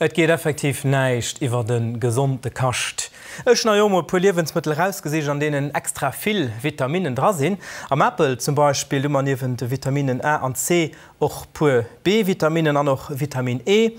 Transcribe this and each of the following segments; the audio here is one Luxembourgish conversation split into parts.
Et geet effektiv näischt iwwert e gesonde Kascht. Ech hunn hei och mol e puer Liewensmëttel erausgesicht, an deenen extra vill Vitaminnen dra sinn. Am Apel zum Beispill hu mer niewent de Vitaminnen A an C och puer B-Vitaminnen an och Vitamin E.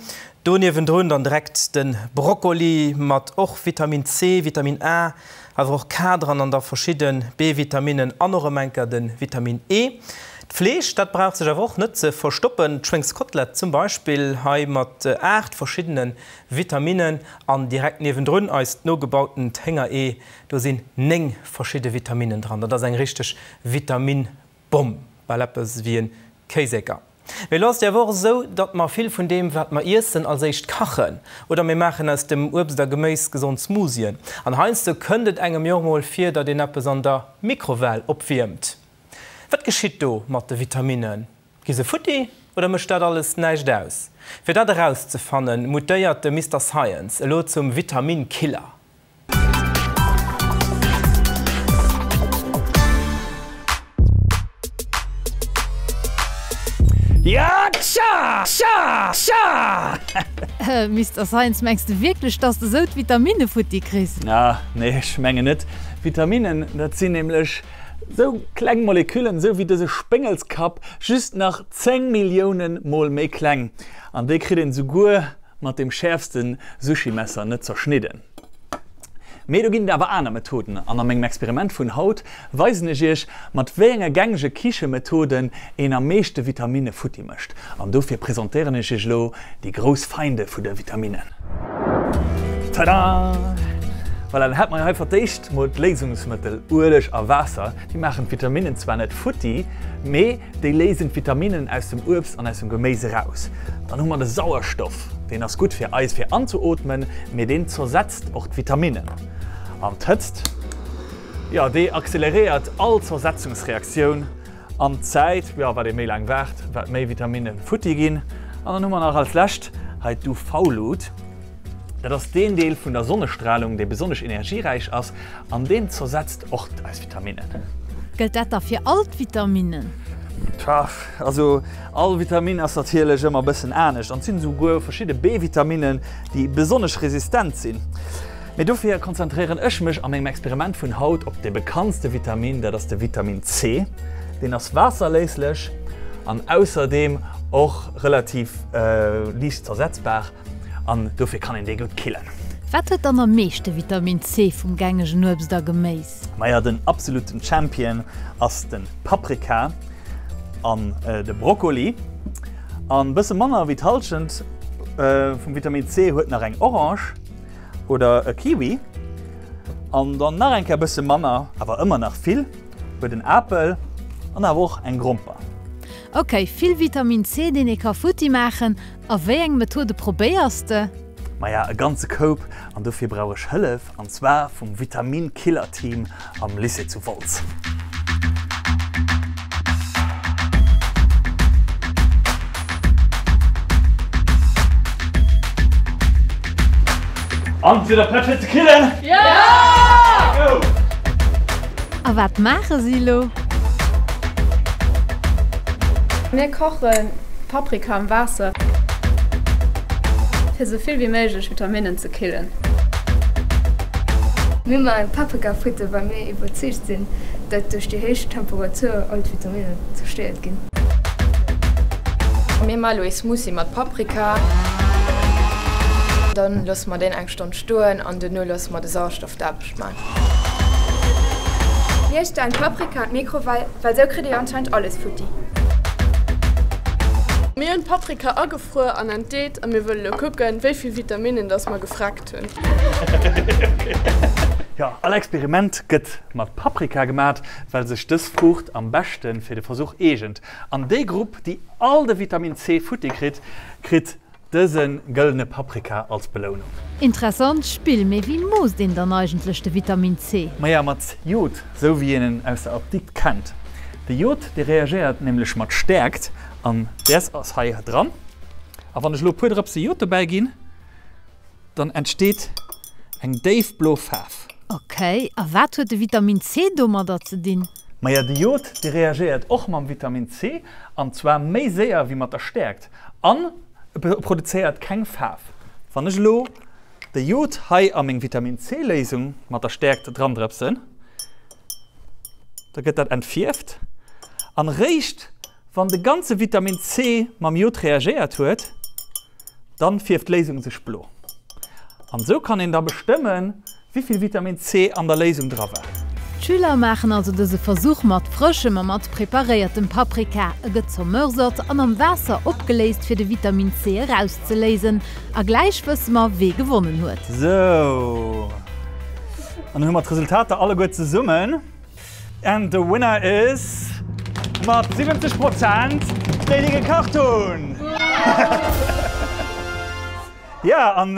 Do niewendrun dann direkt de Brokkoli mat och Vitamin C, Vitamin A, awer och K dran an da verschidde B-Vitaminnen an och erëm enker de Vitamin E. D'Fleesch, dat brauch sech awer och net ze verstoppen. D'Schwéngskotlett zum Beispill hei mat 8 verschiddene Vitaminnen an direkt niewendrun eist nogebautent Héngeree, do sinn 9 verschidde Vitaminnen dran. Dat ass eng richteg Vitaminbomm, bal eppes ewéi e Kéisécker. Mee elo ass et jo awer och esou, datt mer vill vun deem, wat mer iessen, als éischt kachen oder mir maachen aus dem Uebst a Geméis gesond Smoothien. An heiansdo kënnt et engem jo och mol vir, datt een eppes an der Mikrowell opwiermt. Wat geschitt do mat de Vitaminnen? Gi se futti oder mécht dat alles näischt aus? Fir dat erauszefannen, mutéiert de Mister Science elo zum Vitaminkiller. Mister Science, mengs de wierklech, dass de sou d'Vitaminne futti kriss? Ah, nee, ech mengen net. Vitaminnen, dat sinn nämlech sou kleng Moleküllen, sou wéi dëse Spéngelskapp, just nach 10 Millioune mol méi kleng. An déi kritt een souguer mat dem schäerfste Sushimesser net zerschnidden. Mee do ginn et awer aner Methoden an a mengem Experiment vun haut weisen ech iech mat wéi enge gängege Kichemethoden een am meeschte Vitaminne futti mécht. An dofir presentéieren ech iech elo déi grouss Feinde vu de Vitaminnen. Tada! Voilà, dann hätt mer hei fir d'éischt mol d'Léisungsmëttel Ueleg a Waasser. Déi maachen d'Vitaminnen zwar net futti, mee Déi léisen d'Vitaminen aus dem Uebst an aus dem Geméis eraus. Dann hu mer de Sauerstoff, deen ass gutt fir eis fir anzeootmen, mee deen zersetzt och d'Vitaminen. An d'Hëtzt, jo déi acceleréiert all Zersetzungsreaktioun. An d'Zäit, jo wat ee méi laang waart, wat méi Vitaminne futti ginn. An dann hu mer nach als lescht hei d'UV-Lut. Dat ass deen Deel vun der Sonnestralung, dee besonnesch energieräich ass an deen zersetzt och eis Vitaminnen. Gëllt dat da fir all d'Vitaminnen? Also all Vitaminn ass natierlech ëmmer e bëssen anescht an et sinn esouguer verschidde B-Vitaminnen, déi besonnesch resistent sinn. Mee dofir konzentréieren ech mech a mengem Experiment vun haut op dee bekanntste Vitamin, dat ass de Vitamin C. Deen ass waasserléislech an ausserdeem och relativ liicht zersetzbar. An dofir kann een dee gutt killen. Wat huet dann am meeschte Vitamin C vum gängegen Uebst a Geméis? Maja den absoluten Champion ass de Paprika an de Brokkoli. An bësse manner wéi d'Halschent vum Vitamin C huet nach eng Orange oder e Kiwi. An dann nach eng Kéier bësse manner, awer ëmmer nach vill, huet en Apel an awer och eng Gromper. Ok, vill Vitamin C deen ee ka futti maachen. A wéi eng Methode probéiers de? Maja, e ganze Koup, an dofir brauch ech Hëllef, an zwar vum Vitamin-Killer-Team am Lycée zu Wolz. An, sidd der prett fir ze killen? Jo! A wat maache si elo? Mir kachen Paprika am Waasser fir sou vill wéi méiglech Vitaminnen ze killen. Mir maachen Paprikafritte well mir iwwerzeegt sinn, dat duerch déi héich Temperatur all d'Vitaminnen zerstéiert ginn. Mir maache lo ee Smoothie mat Paprika. Dann loosse mer deen eng Stonn stoen an duerno loosse mer de Sauerstoff d'Aarbecht man. Mir stellen d'Paprika an d'Mikrowell, well sou kritt dir anscheinend alles futti. Mir hunn d'Paprika agefruer an entdeet a mir wëlle lo kucken, wéi vill Vitaminnen dass mer gefreckt hunn. Jo, all Experiment gëtt mat Paprika gemat, well sech dës Fruucht am beschte fir de Versuch eegent. An déi Grupp, déi all de Vitamin C futti kritt, kritt Dëse gëllene Paprika als Belounung. Interessant Spill, mee wéi moosst een dann eigentlech de Vitamin C? Maja mat Jod, sou wéi een en aus der Apdikt kennt. De Jod dee reagéiert nämlech mat Stäerkt an däers ass hei dran. A wann ech elo e puer Drëpse Jod dobäi ginn, dann entsteet eng déifblo Faarf. Ok, a wat huet de Vitamin C domadder ze dinn? Maja de Jod dee reagéiert och mam Vitamin C an zwar méi séier wéi mat der Stäerkt. An e produzéiert keng Faarf. Wann ech elo de Jod hei a meng Vitamin C Léisung mat der Stäerkt drandrëpsen, da gëtt dat entfierft an réischt wann de ganze Vitamin C mam Jod reagéiert huet, dann fierft d'Léisung sech blo. An esou kann een da bestëmmen, Wéivill Vitamin C an der Léisung dra war. D'Schüler maachen also dëse Versuch mat frëschem a mat preparéiertem Paprika. E gëtt zermörsert an am Waasser opgeléist fir de Vitamin C erauszeléisen. A gläich wësse mer wee gewonnen huet. Sou, an dann hu mer d'Resultater alleguer zesummen. And the winner is mat 70 Prozent déi, déi gekacht hunn! Jo, an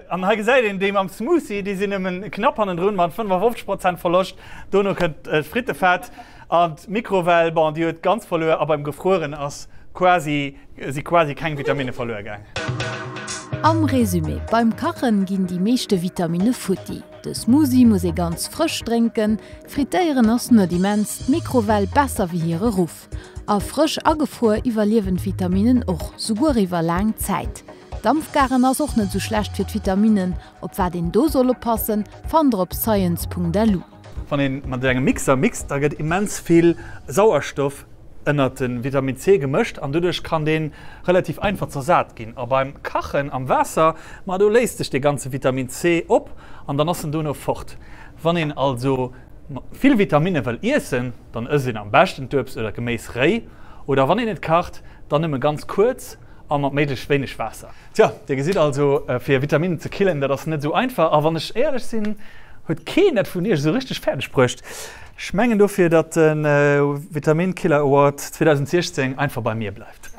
an hei gesäit een, déi mam Smoothie, déi sinn nëmmen knapp hannendrun mat 55 Prozent Verloscht. Dono kënnt d'Frittefett an d'Mikrowell, bon, déi huet ganz verluer a beim Gefrueren ass quasi, si quasi keng Vitaminne verluer gaang. Am Résumé, Beim Kachen ginn déi meeschte Vitaminne futti. De Smoothie muss ee ganz frësch drénken, frittéieren ass net immens, d'Mikrowell besser wéi hire Ruff. A frësch agefruer iwwerliewen d'Vitaminnen och, souguer iwwer laang Zäit. Dampfgaren ass och net sou schlecht fir d'Vitaminen. Op wat een do soll oppassen, fannt der op science.lu. Wann een mat engem Mixer mixt, da gëtt immens vill Sauerstoff ënnert de Vitamin C gemëscht an doduerch kann dee relativ einfach zersat ginn. A beim Kachen am Waasser, ma do léist sech dee ganze Vitamin C op an dann ass en dono fort. Wann een also vill Vitaminne wëll iessen, dann ësst een am beschten d'Uebst oder d'Geméis réi oder wann een et kacht, dann nëmme ganz kuerz A mat méiglechst wéineg Waasser. Tja, dir gesitt also, fir Vitaminnen ze killen, dat ass net esou einfach. A wann ech éierlech sinn, huet keen dat vun iech esou richteg fäerdeg bruecht. Ech mengen dofir, datt de Vitaminkiller Award 2016 einfach bei mir bleift.